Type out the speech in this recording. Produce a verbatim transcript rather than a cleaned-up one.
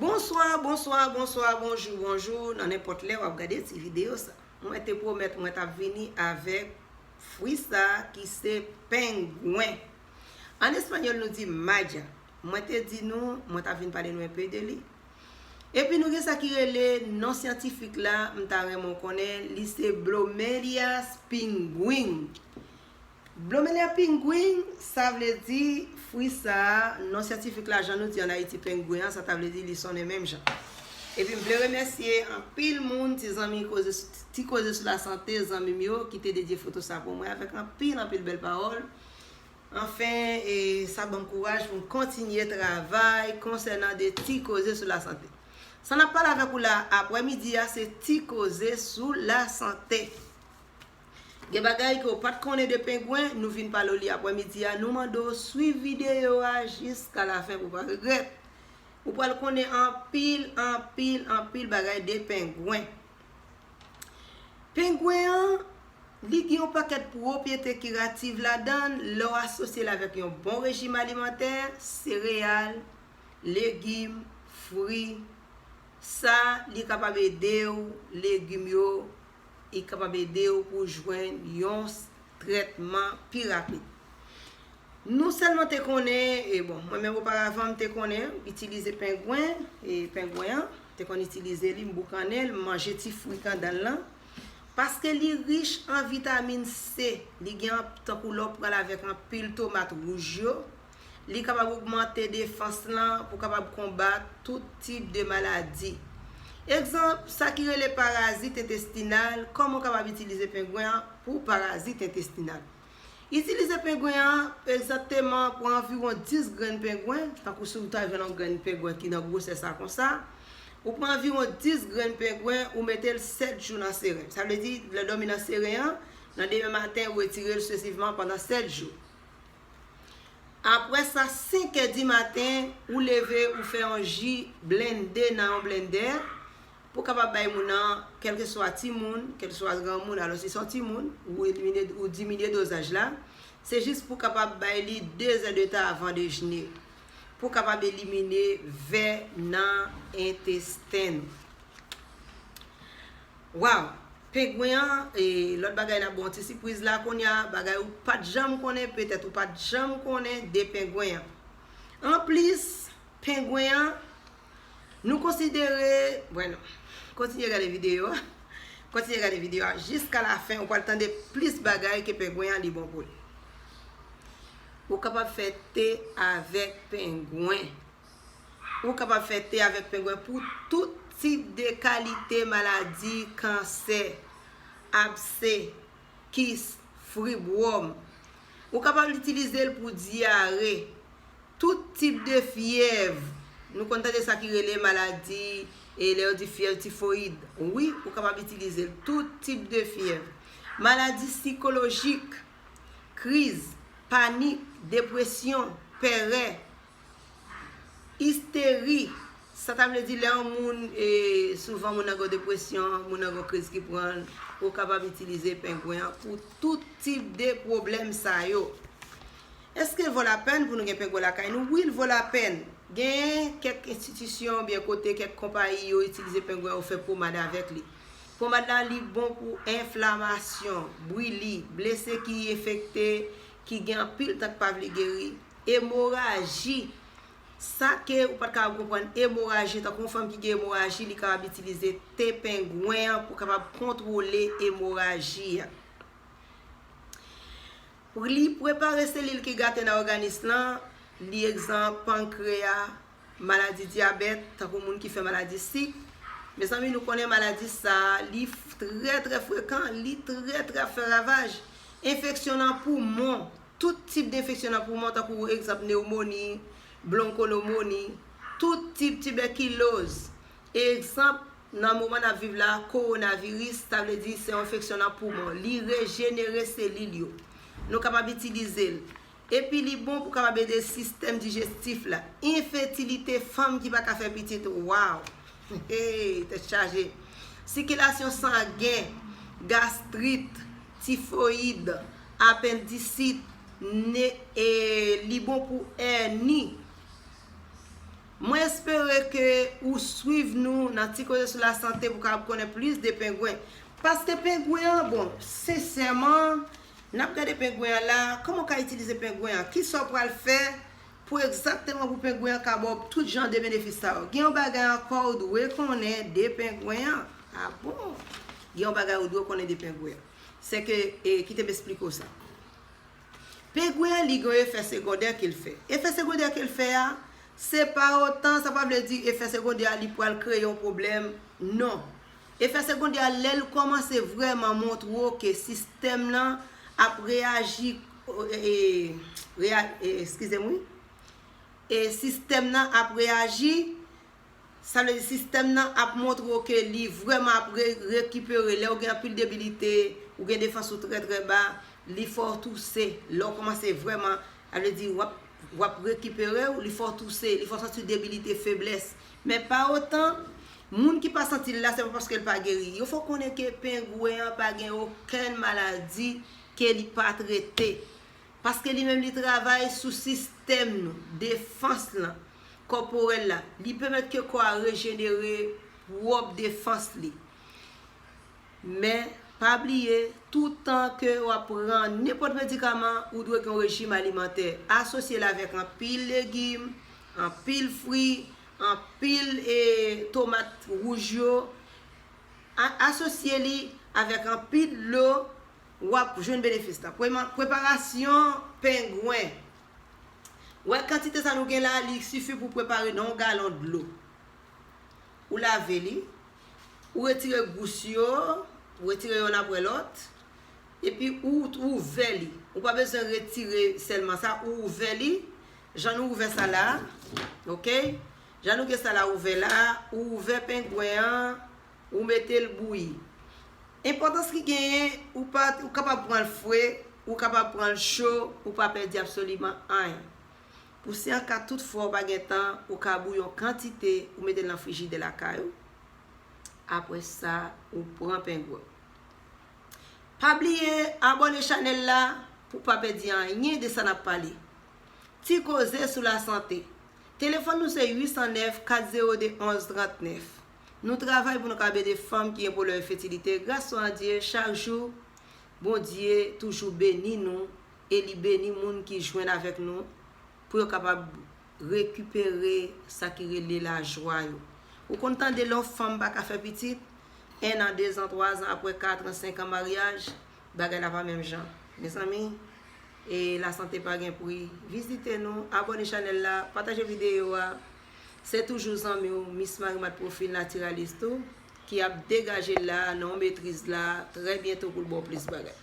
Bonswa, bonswa, bonswa, bonjou, bonjou, nan nenpòt lè w ap gade ti videyo sa. Mwen te pwomèt mwen t ap vini avèk fwi sa ki se pengwen. An espanyòl, nou di maya. Mwen te di nou, mwen t ap vin pale nou enpe de li. Epi nou gen sa ki rele non syantifik la, m ta renmen w konnen, li se Bromelia pinguin. Bromelia pinguin, sa vle di fwi sa a, non syantifik la, jan nou di ann Ayiti pengwen an, sa ta vle di li sonnen menm jan. Epi m vle remèsye anpil moun, ti zanmi koze, ti koze sou lasante, zanmi m yo, ki te dedye foto sa pou mwen avèk anpil, anpil bèl pawòl. Anfen, e, sa ban m kouraj pou m kontinye travay konsènan de ti koze sou lasante. Sa n ap pale avèk ou la aprèmidi a, se ti koze sou lasante. Gen bagay ke w pa t konnen de pengwen, nou vin pale w li aprèmidi a, nou mande w swiv videyo a jiska lafen pou w pa regrèt. Ou pral konnen anpil, anpil, anpil bagay de pengwen. Pengwen an, li gen yon pakèt pwopyete kirativ ladan l lè w asosye l avèk yon bon rejim alimantè, sereyal, legim, fwi. Sa, li kapab ede w, legim yo, li kapab ede w pou w jwenn yon s-, trètman pi rapid. Nou sèlman te konnen, e bon, mwen menm oparavan, m te konnen itilize pengwen, e pengwen an, te konn itilize li, m boukannen l, m manje ti fwi k anndan l lan, paske li rich an vitamin C, li gen an-, tankou lè w pran l avèk anpil tomat wouj yo, li kapab ogmante defans lan pou kapab konbat tout tip de maladi. Egzanp, sa ki rele parazit entestinal, kòman w kapab itilize pengwen an pou parazit entestinal? Itilize pengwen an egzakteman pou anviwon dis grenn pengwen, tankou si w ta jwenn yon grenn pengwen ki nan gwosè sa konsa, ou pran anviwon dis grenn pengwen, ou mete l sèt jou nan seren. Sa vle di, lè w dòmi nan seren an, nan demen maten, ou retire l sesivman pandan sèt jou. Aprè sa, senk è di maten, ou leve, ou fè yon ji blende nan yon blendè, pou kapab bay moun nan, kèlkeswa timoun, kèlkeswa granmoun, alò si se yon timoun, ou elimine, ou diminye dozaj la, se jis pou kapab bay li de zè de tan avan dejene, pou kapab elimine vè nan entesten nou. Waw! Pengwen an, e, lòt bagay n ap ba w ti sipriz la, kounye a, bagay ou pa t janm konnen, petèt ou pa t janm konnen de pengwen an. Anplis, pengwen an, nou konsidere, bwè non, kontinye gade videyo a, kontinye gade videyo a jiska lafen, ou pral tande plis bagay ke pengwen an li bon pou li. Ou kapab fè te avèk pengwen. Ou kapab fè te avèk pengwen pou tout tip de kalite maladi, kansè, abse, kis, fibwòm. Ou kapab itilize l pou dyare, tout tip de fyèv. Nou konn tande sa ki rele maladi, e lè yo di fyèv tifoyid. Wi, ou kapab itilize l, tout tip de fyèv. Maladi sikolojik, kriz, panik, depresyon, pèrè, isteri, sa ta vle di lè yon moun, e, souvan moun nan gen depresyon, moun nan gen kriz ki pran l, ou kapab itilize pengwen an pou tout tip de pwoblèm sa yo. Èske l vo lapèn pou nou gen pengwen lakay nou? Wi, l vo lapèn. Gen kèk enstitisyon oubyen kote, kèk konpayi yo itilize pengwen yo fè pomad avèk li. Pomad la, li bon pou enflamasyon, brili, blese ki enfekte, ki gen anpil tan k pa vle geri, emoraji. Sa ke ou pa t kapab konprann, emoraji, tankou yon fanm ki gen emoraji, li kapab itilize te pengwen an pou kapab kontwole emoraji a. Li prepare selil ki gate nan òganis lan, li egzanp pankreya, maladi dyabèt, tankou moun ki fè maladi sik. Mezanmi, nou konnen maladi sa a, li f-, trè, trè frekan, li trè, trè ap fè ravaj. Enfeksyon nan poumon, tout tip de enfeksyon nan poumon, tankou egzanp newmoni, blonkonomoni, tout tip tibèkiloz. Egzanp, nan moman n ap viv la, kowonaviris, sa vle di se yon enfeksyon nan poumon. Li rejenere selil yo. Nou kapab itilize l. Epi li bon pou kapab ede sistèm dijestif la. Enfertilite, fanm ki pa ka fè pitit, waw! Hey, tèt chaje. Sikilasyon sangen, gastrit, tifoyid, apendisit, ne, e, li bon pou èni. Mwen espere ke ou swiv nou nan Ti Koze sou Lasante pou w kapab konnen plis de pengwen. Paske pengwen an, bon, sensèman, n ap gade pengwen an la, kòman w ka itilize pengwen an? Kisa w pral fè pou egzakteman pou pengwen an ka ba w tout jan de benefis sa yo? Gen yon bagay ankò ou dwe konnen de pengwen an. A bon? Gen yon bagay ou dwe konnen de pengwen an. Se ke, e, kite m esplike w sa. Pengwen an, li gen yon efè segondè ke l fè. Efè segondè ke l fè a, se pa otan, sa pa vle di efè segondè a, li pral kreye yon pwoblèm. Non. Efè segondè a, lè l kòmanse vrèman montre w ke sistèm nan ap reyaji, e, e, reya-, e, eskize m, wi. E sistèm nan ap reyaji, sa vle di sistèm nan ap montre w ke li vrèman ap re-, rekipere. Lè w gen anpil debilite, ou gen defans ou trè, trè ba, li fè w touse. Lè w kòmanse vrèman, sa vle di w ap, w ap rekipere w, li fè w touse, li fè w santi debilite, feblès. Men pa otan, moun ki pa santi l la, se pa paske l pa geri. Yo fè w konnen ke pengwen an pa gen okenn maladi ke li pa trete. Paske li menm li travay sou sistèm nou, defans lan, kòporèl la. Li pèmèt ke kò a rejenere pwòp defans li. Men, pa bliye, toutan ke w ap pran nenpòt medikaman, ou dwe gen yon rejim alimantè. Asosye l avèk anpil legim, anpil fwi, anpil, e, tomat wouj yo. A-, asosye li avèk anpil dlo, w ap jwenn benefis la. Preman-, preparasyon pengwen. Wè kantite sa nou gen la, li sifi pou prepare nan yon galon dlo. Ou lave li, ou retire gous yo, ou retire yonn apre lòt, epi ou, ou ouvè li. Ou pa bezwen retire sèlman sa, ou ouvè li, jan nou ouvè sa la, oke? Jan nou gen sa la ouvè la, ou ouvè pengwen an, ou mete l bouyi. Enpòtans ki genyen, ou pa, ou kapab pran l fre, ou kapab pran l cho, ou pa pèdi absoliman anyen. Pou si an ka tout fwa ou pa gen tan, ou ka bouyi yon kantite, ou mete l nan frijidè lakay ou. Apre sa, ou pran pengwen. Pa bliye abòne chanèl la pou pa pèdi anyen de sa n ap pale. Ti Koze sou Lasante. Telefòn nou se uit san nèf, kat zewo de, onz trant nèf. Nou travay pou nou ka ede fanm ki gen pwoblèm enfertilite. Gras swa an Dye, chak jou, Bondye toujou beni nou e li beni moun ki jwenn avèk nou pou yo kapab rekipere sa ki rele lajwa yo. Ou konn tande lè yon fanm pa ka fè pitit, en an, de zan, twa zan, apre kat an, senk an maryaj, bagay la pa menm jan. Mezanmi, e Lasante pa gen pri. Vizite nou, abòne chanèl la, pataje videyo a. Se toujou zanmi w, Miss Marie Mat Profil Natiralis tou, ki ap degaje la nan yon metriz la, trè byento pou l ba w plis bagay.